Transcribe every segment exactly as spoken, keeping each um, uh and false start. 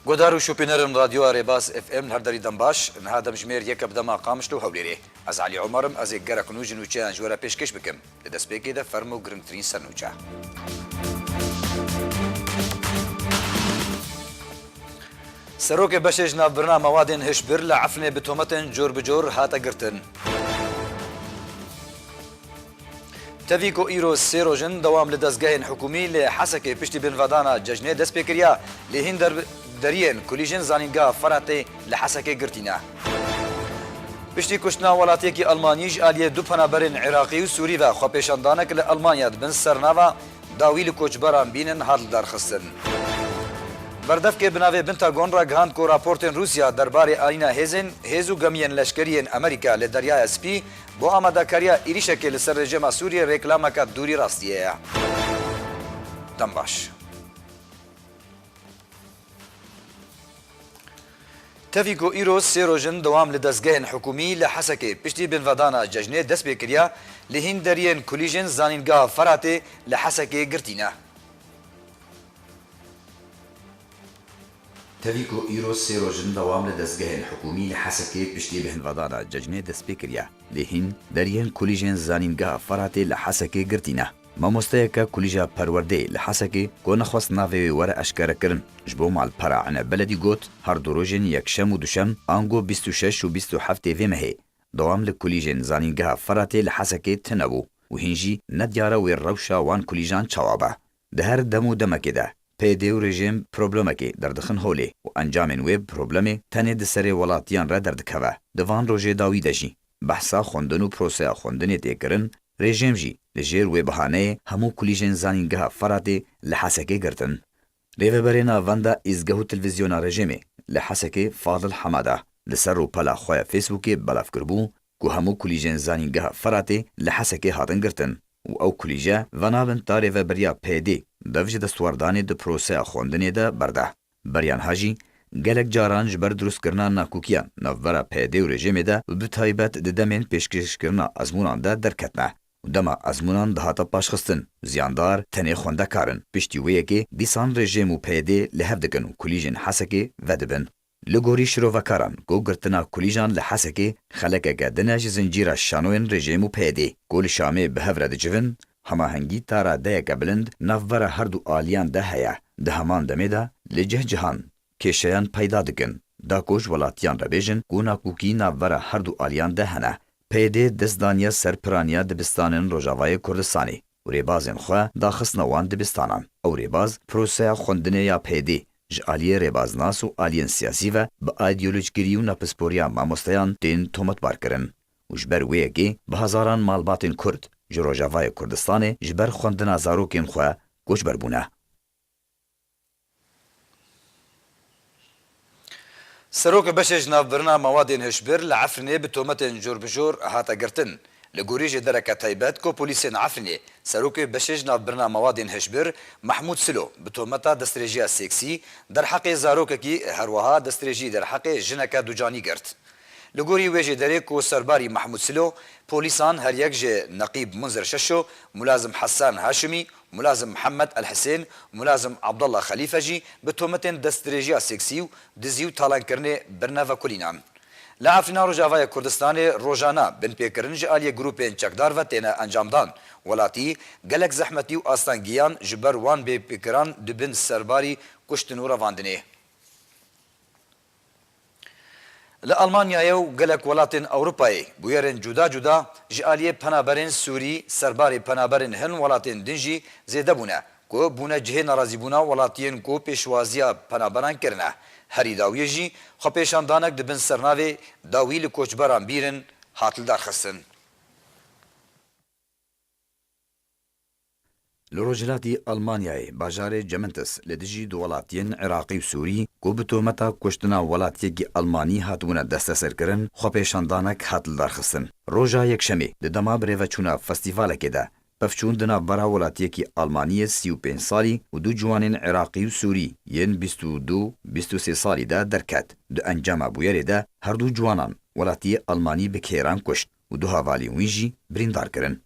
Guhdar û şopînerên Radyoya Rêbaz F M li her derî dem baş, niha demjimêr yek e bi dema Qamişlo û Hewlêrê. Ez Elî Omer im, ez ê gerek nû ji nûçeyan ji we re pêşkêş bikim. Di destpêkê de fermo girngtirîn sernûçe. Serokê beşê ji navbirina mewadên hişbir li Efrînê bi tometên cor bi cor hate girtin. Tevî ku îro sê roj in dewam li dezgehên hikûmî li Hesekê piştî binvedana cejnê dest pê kiriya, lê hîn der-, deriyên kulîjên Zanîngeha Feratê li Hesekê girtî ne. Piştî kuştina welatiyekî Elmanî ji aliyê du penaberên Iraqî û Sûrî ve xwepêşandanek li Elmanya di bin sernava Dawî li koçberan bînin hat lidarxistin. Berdevkê bi navê Pentagon ragihand ku raportên Rûsya derbarê anîna hêzên, hêz û gemiyên leşkerî yên Amerîka li Deryaya Spî bo amadekariya êrîşekê li ser rejîma Sûriyê rêklameke dûrî rastiyê ye. Dem baş. Tevî ku îro sê roj in dewam li dezgehên hikûmî li Hesekê piştî binvedana cejnê dest pê kiriya, lê hîn deriyên kulîjên Zanîngeha Feratê li Hesekê girtî ne. Tevî ku îro sê roj in dewam li dezgehên hikûmî li Hesekê piştî binvedana cejnê dest pê kiriya, lê hîn deriyên kulîjên Zanîngeha Feratê li Hesekê girtî ne. Mamosteyeke kulîja perwerdeyê li Hesekê ku nexwest navê wê were eşkerekirin, ji bo malpera Ene Beledî got, her du rojên yekşem û duşem, ango bîst û şeş û bîst û heftê vê mehê, dewam li kulîjên Zanîngeha Feratê li Hesekê tune bû û hîn jî nediyar e wê rewşa wan kulîjan çawa be. Di her dem û demekê de P Y D û rejîm problemekê derdixin holê û encamên wê problemê tenê di serê welatiyan re derdikeve. Di van rojê dawî de jî behsa xwendin û proseya xwendinê tê kirin, rejîm jî li jêr wê bihaneyê hemû kulîjên Zanîngeha Feratê li Hesekê girtin. Rêveberê Navenda Îzgeh û Televîzyona Rejîmê li Hesekê Fadil Hemada li ser rûpela xwe ya Facebookê belav kiribû ku hemû kulîjên Zanîngeha Feratê li Hesekê hatin girtin û ew kulîje venabin ta rêveberiya P Y D dev ji destwerdanê di proseya xwendinê de berde. Beriya niha jî gelek caran ji ber dirustkirina nakokîyan navbera P Y D û rejîmê de û bi taybet di demên pêşkêşkirina ezmûnan de derketine û dema ezmûnan dihate paşxistin, ziyandar tenê xwendekar in. Piştî wê yekê dîsan rejîm û P Y D li hev dikin û kulîjên Hesekê vedibin. Li gorî şirovekaran, ku girtina kulîjan li Hesekê xelekeke din e ji zincîra şanoyên rejîm û P Y D, ku li Şamê bi hev re dicivin, hemahengî ta radeyeke bilind navbera her du aliyan de heye. Di heman demê de li cih cihan kêşeyan peyda dikin, da ku ji welatiyan re bêjin ku nakokî navbera her du aliyan de hene. P Y D dest daniye ser piraniya dibistanên Rojavayê Kurdistanê û rêbazên xwe daxistine wan dibistanan. Ew rêbaz proseya xwendinê ya P Y D ji aliyê rêbaznas û aliyên siyasî ve bi aydiyolojgirî û napisporiya mamosteyan tên tometbar kirin û ji ber wê yekê bi hezaran malbatên Kurd ji Rojavayê Kurdistanê ji ber xwendina zarokên xwe koçber bûne. Serokê beşê ji navbirina mewadên hişbir li Efrînê bi tometên cor bi cor hate girtin. Li gorî jêdereke taybet ku polîsên Efrînê serokê beşê ji navbirina mewadên hişbir Mehmûd Silo bi tometa destdirêjiya seksî derheqê zarokekî, herweha destdirêjî derheqê jineke ducanî girt. Li gorî wê jêderê ku serbarî Mehmûd Silo, polîsan her yek ji Neqîb Munzir Şeşo, Mulazim Hesan Haşimî, Mulazim Mihemed El Hisên, Mulazim Abdullah Xelîfe jî bi tometên destdirêjiya seksî û dizî û talankirinê birine vekolînan. Li Efrîna Rojavayê Kurdistanê rojane binpêkirin ji aliyê grûpên çekdar ve têne encamdan. Welatî gelek zehmetî û astengiyan ji ber wan bêpêkiran dibin serbarî kuştin û revandinê. Li Almanyayê û gelek welatên Ewropayê bûyerên cuda cuda ji aliyê penaberên Sûrî, serbarê penaberên hin welatên din jî zêde bûne, ku bûne cihê nerazîbûna welatiyên ku pêşwaziya penaberan kirine. Herî dawiyê jî xwepêşandanek di bin sernavê Dawî li koçberan bîr in hat lidarxistin. Li rojhilatî Almanyayê, bajarê Cementis li dijî du welatiyên Iraqî û Sûrî ku bi tometa kuştina welatiyekî Almanî hatibûne desteserkirin, xwepêşandanek hat lidarxistin. Roja Yekşemê, di dema birêveçûna festîvalekê de, pevçûn di navbera welatiyekî Almanî yê sî û pênc salî û du ciwanên Iraqî û Sûrî yên bîst û du, bîst û sê salî de derket. Di encama bûyerê de her du ciwanan welatiyê Almanî bi kêran kuşt û du hevalên wî jî birîndar kirin.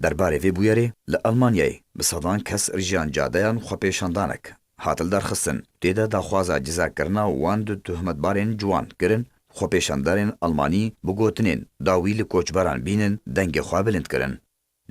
Derbarê vê bûyerê li Almanyayê bi sedan kes rijiyan cadeyan xwepêşandanek hat lidarxistin. Tê de daxwaza cizakirina wan du tohmetbarên ciwan kirin, xwepêşandarên Almanî bi gotinên dawî li koçberan bînin, dengê xwe bilind kirin.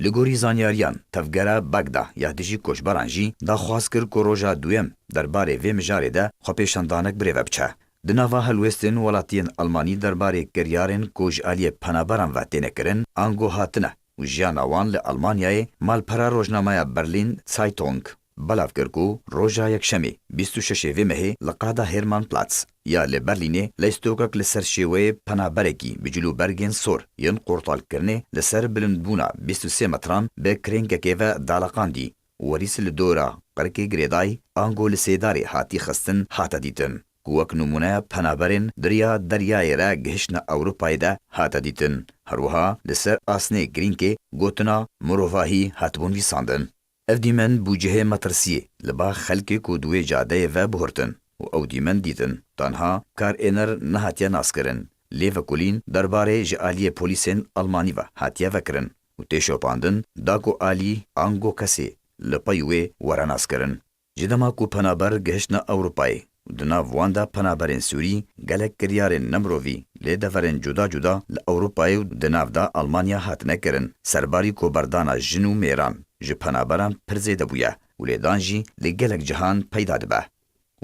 Li gorî zanyariyan, tevgera Bagda ya dijî koçberan jî daxwaz kir ku roja duyem derbarê vê mijarê de xwepêşandanek birêve biçe. Di nava helwêstên welatiyên Almanî derbarê kiryarên ku ji aliyê penaberan ve têne kirin, ango hatine û jiyana wan li Almanyayê, malpera rojnameya Berlin Zeitung belav kir ku roja Yekşemê, bîst û şeş ê vê mehê, li qada Hermannplatz ya li Berlînê, leystokek li ser şêweyê penaberekî bi cilûbergên sor yên qortalkirinê li ser bilindbûna bîst û sê metran bi krêngekê ve daleqandî û werîs li dora qirkê girêdayî ango li sêdarê hatî xistin hate dîtin, ku wek nimûne penaberên di riya deryayê re gihiştine Ewropayê de hate dîtin. Her wiha li ser asnê girînkê gotina mirovahî hatibûn vîsandin. Ev dîmen bû cihê metirsiyê li ba xelkê ku di wê cadeyê ve bihurtin û ew dîmen dîtin. Tanha kar êner nehatiye naskirin. Lê vekolîn derbarê ji aliyê polîsên Almanî ve hatiye vekirin û tê şopandin da ku alî ango kesê li pey wê were naskirin. Ji dema ku penaber gihiştine Ewropayê û di nav wan de penaberên Sûrî, gelek kiryarên nemirovî lê deverên cuda cuda li Ewropayê û di nav de Almanya hatine kirin. Serbarî ku berdana jin û mêran ji penaberan pir zêde bûye û lêdan jî li gelek cihan peyda dibe.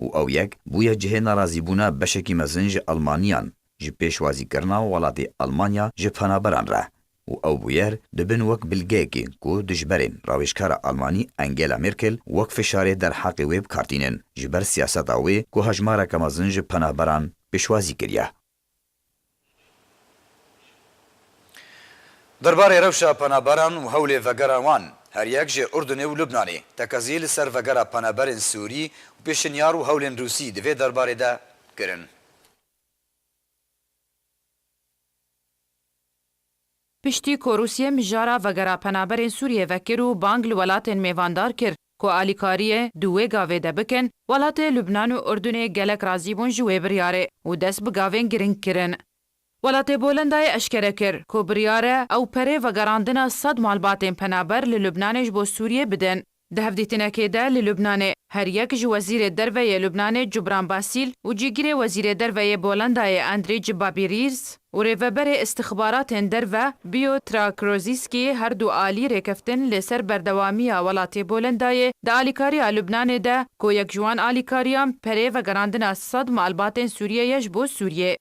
Û ew yek bûye cihê nerazîbûna beşekî mezin ji Almaniyan ji pêşwazîkirina welatê Almanya ji penaberan re. Û ew bûyer dibin wek bilgeyekê ku dijberên rawêjkara Almanî Angela Merkel wek fişarê derheqê wê bi kar tînin, ji ber siyaseta wê ku hejmareke mezin ji penaberan pêşwazî kiriye. Derbarê rewşa penaberan û hewlê vegera wan, her yek ji Urdunê û Lubnanê, tekezî li ser vegera penaberên Sûrî û pêşinyar û hewlên Rûsî di vê derbarê de kirin. Piştî ku Rûsye mijara vegera penaberên Sûriyê vekir û bang li welatên mêvandar kir ku alîkariyê di wê gavê de bikin, welatê Lubnan û Urdunê gelek razî bûn ji wê biryarê û dest bi gavên giring kirin. Welatê Bolandayê eşkere kir ku biryar e ew perê vegerandina sed malbatên penaber li Lubnanê ji bo Sûriyê bidin. Di hevdîtinekê de li Lubnanê her yek ji Wezîrê Derve yê Lubnanê Cubran Basîl û cîgirê Wezîrê Derve yê Bolandayê Andrî Cibabîrîz û rêveberê îstixbaratên derve Biyo Trakrozîskî her du alî rêkeftin li ser berdewamiya welatê Bolandayê di alîkariya Lubnanê de ku yek ji wan alîkariyan perê vegerandina sed malbatên Sûriyê ye ji bo Sûriyê.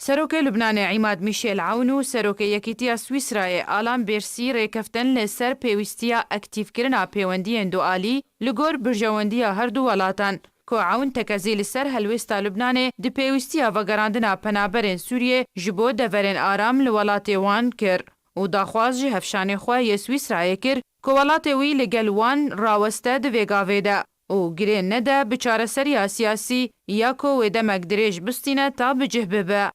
Serokê Lubnanê Îmad Mîşel Ewn û Serokê Yekîtiya Swîsrayê Alan Bersî rêkeftin li ser pêwîstiya aktîfkirina pêwendiyên dualî li gor berjewendiya her du welatan, ku Ewn tekezî li ser helwêsta Lubnanê di pêwîstiya vegerandina penaberên Sûriyê ji bo deverên aram li welatê wan kir û daxwaz ji hevşanê xwe yê Swîsrayê kir ku welatê wî li gel wan raweste di vê gavê de û girê nede bi çareseriya siyasî ya ku wê demek dirêj bistîne ta bi cih bibe.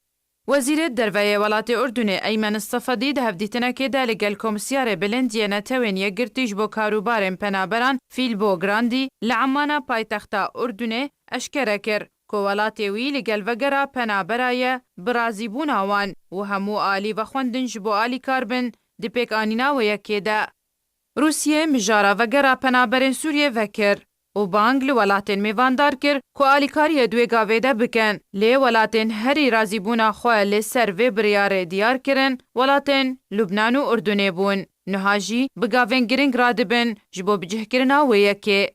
Wezîrê Derve yê welatê Urdunê Eymen Sefedî di hevdîtinekê de li gel Komsiyarê Bilind yê Netewên Yekgirtî ji bo Karûbarên Penaberan Filbo Grandi li Emmana paytexta Urdunê eşkere kir ku welatê wî li gel vegera penabera ye, bi razîbûna wan û hemû alî vexwendin ji bo alîkar bin di pêkanîna wê yekê de. Rûsiyê mijara vegera penaberên Sûriyê vekir û bang li welatên mêvandar kir ku alîkariyê di wê gavê de bikin, lê welatên herî razîbûna xwe li ser vê biryarê diyar kirin, welatên Lubnan û Urdunê bûn. Niha jî bi gavên giring radibin ji bo bicihkirina wê yekê.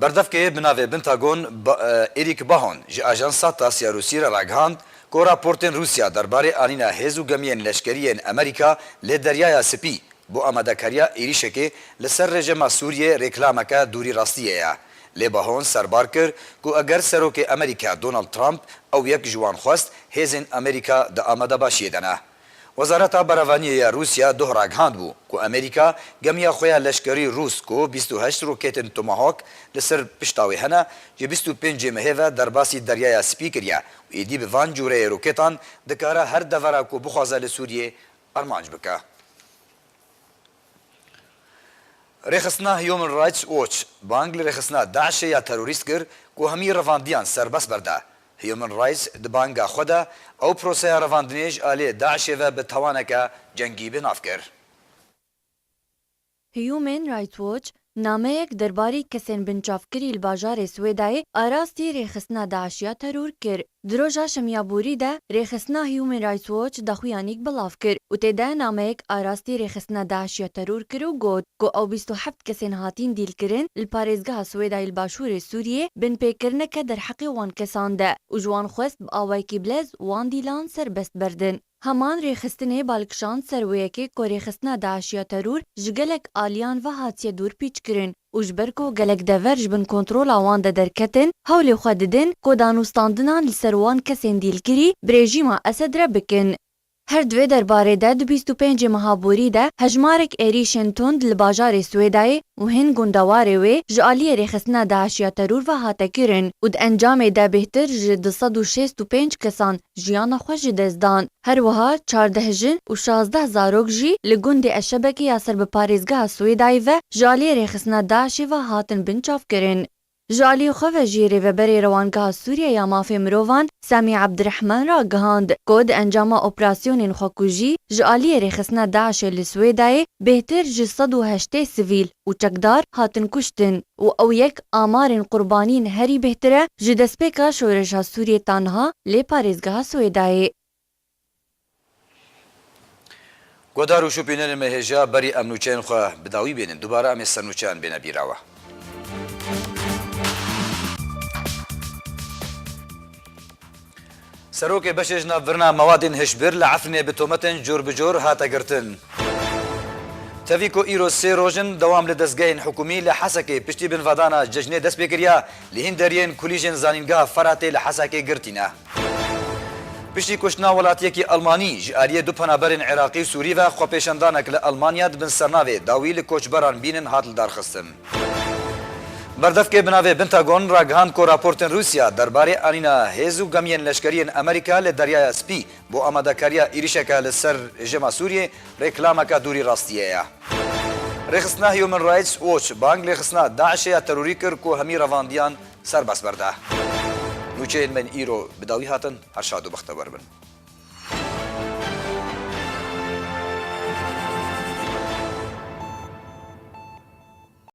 Berdevkê bi navê Pentagon, Ba-, e, Eric Bahon ji ajansa TASS ya Rûsî re ragihand ku raportên Rûsya derbarê anîna hêz û gemiyên leşkerî yên Amerîka li Deryaya Spî bo amadekariya êrîşekê li ser rejîma Sûriyê reklameke dûrî rastiyê ye. Lê Bahon serbar kir ku eger Serokê Amerîka Donald Trump ew yek ji wan xwest, hêzên Amerîka di amadebaşiyê de ne. Wezareta Berevaniyê ya Rûsya doh ragihandbû ku Amerîka gemiya xwe ya leşkerî Rûs ku bîst û heşt roketên Tomahawk li ser pişta wê hene, ji bîst û pêncê mehê ve derbasî Deryaya Spî kiriye û êdî bi van cûreyê roketan dikare her devera ku bixwaze li Sûriyê armanc bike. Rêxistina Human Rights Watch bang li rêxistina DAIŞê ya terorîst kir ku hemî revandiyan serbest berde. Human Rights di banga xwe de ew proseya revandinê ji aliyê DAIŞê ve bi tawaneke cengî bi nav kir. Human Rights Watch nameyek derbarî kesên binçavkirî li bajarê Swêdayê arastî rêxistina DAIŞ ya teror kir. Di roja şemiya borî de rêxistina Human Rights Watch daxuyanîk belav kir û tê de nameyek arastî rêxistina DAIŞ ya teror kir û got ku ew bîst û heft kesên hatîn dîlkirin li parêzgeha Swêdayê li başûrê Sûriyê binpêkirineke derheqê wan kesan de û ji wan xwest bi awayekî bilez wan dîlan serbest berdin. Heman rêxistinê bal kişand ser wê yekê ku rêxistina DAIŞ ya teror ji gelek aliyan ve hatiye dorpîçkirin û ji ber ku gelek dever ji bin kontrola wan de derketin, hewlê xwe didin ku danûstandinan li ser wan kesên dîlkirî bi rejîma Esed re bikin. Her di vê derbarê de di bîst û pêncê meha borî de hejmarek êrîşên tund li bajarê Swêdayê û hin gundewarê wê ji aliyê rêxistina DAIŞ ya teror ve hate kirin û di encamê de bêhtir ji du sed û şêst û pênc kesan jiyana xwe ji dest dan. Her wiha çardeh jin û şazdeh zarok jî li gundê Eşebekê ya ser bi parêzgeha Swêdayê ve ji aliyê rêxistina DAIŞê ve hatin binçavkirin. Ji aliyê xwe ve jî Rêveberê Rewangeha Sûriye ya Mafê Mirovan Semî Ebdirehman ragihand ku di encama operasyonên xwekujî ji aliyê rêxistina DAIŞê li Swêdayê bêhtir ji sed û heştê sivîl û çekdar hatin kuştin û ew yek amarên qurbaniyên herî bêhtir e ji destpêka şoreşa Sûriyê ta niha lê parêzgeha Swêdayê. Guhdar û şopînerên me hêja berî em nûçeyên xwe bi dawî bênin. Dubare em ê ser nûçeyan bêne bîra we. Serokê beşê ji navbirina mewadên hişbir li Efrînê bi tometên cor bi cor hate girtin. Tevî ku îro sê roj in dewam li dezgehên hikûmî li Hesekê piştî binvadana cejnê dest pê kiriya, li hîn deriyên kulîjên Zanîngeha Feratê li Hesekê girtî ne. Piştî kuştina welatiyekî Elmanî, ji aliyê du penaberên Iraqî û Sûrî ve xwepêşandanek li Elmanya di bin sernavê Dawî li koçberan bînin hat lidarxistin. Berdevkê bi navê Pentagon ragihand ku raportên Rûsya derbarê anîna hêz û gemiyên leşkeriyên Amerîka li Deryaya Spî bo amadekariya êrîşeke li ser rejîma Sûriyê reklameke dûrî rastiyê ye. Rêxistina Human Rights Watch bang lêxistina DAIŞê ya terorî kir ku hemî revandiyan serbest berde. Nûçeyên me yên îro bi dawî hatin, her şad û bextewer bin.